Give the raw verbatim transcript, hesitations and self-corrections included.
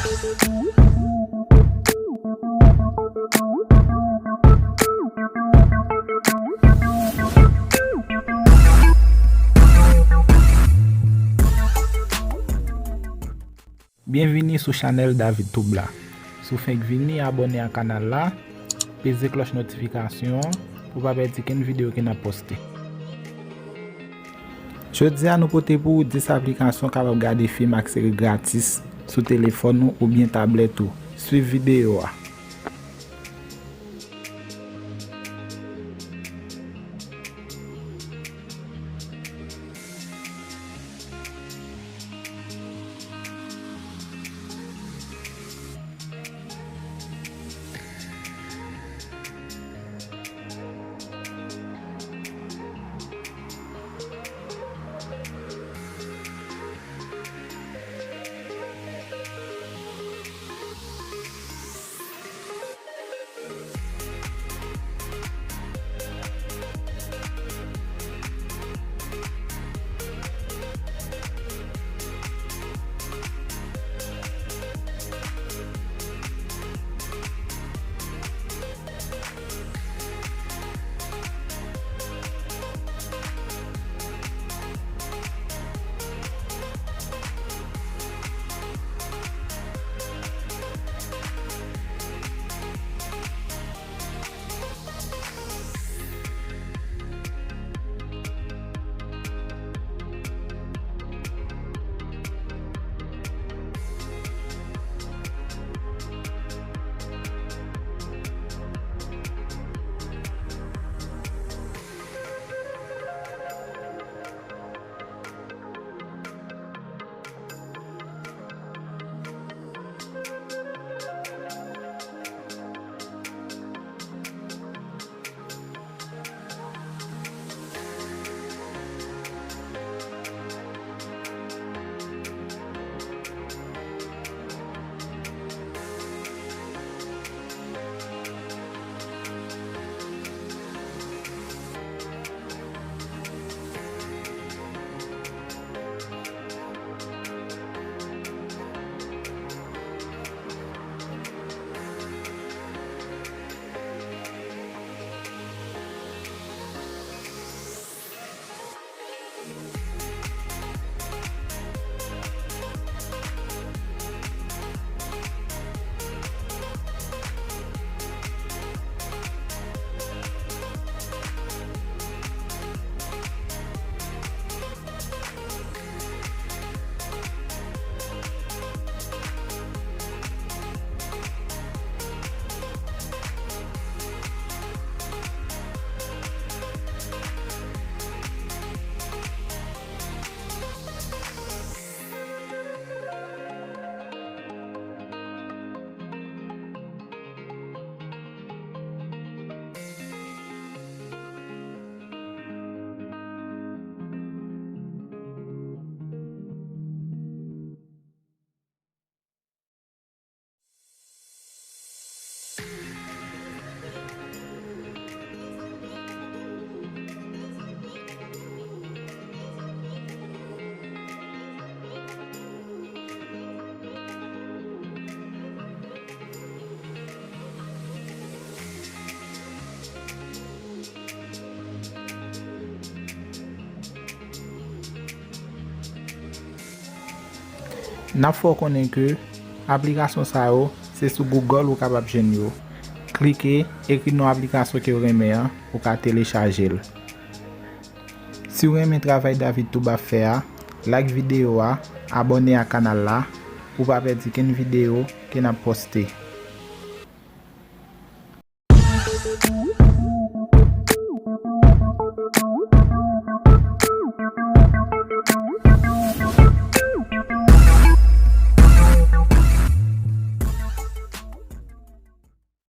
Byenvini sou chanèl David Tube la. Si w fenk vini, abòne ak kanal la, peze klòch notifikasyon an pou w pa pèdi kenn videyo ke n ap poste. Jodi a, nou pote pou ou dis aplikasyon w kapab gade fim ak seri gratis sou telefòn ou oubyen tablèt ou. Swiv videyo a. N ap fè w konnen ke aplikasyon sa yo, se sou Google ou kapab jwenn yo. Klike, ekri non aplikasyon ke w renmen an, ou ka telechaje l. Si w renmen travay David Tube ap fè a, like videyo a, abòne ak kanal la, pou w pa pèdi kenn videyo ke n ap poste.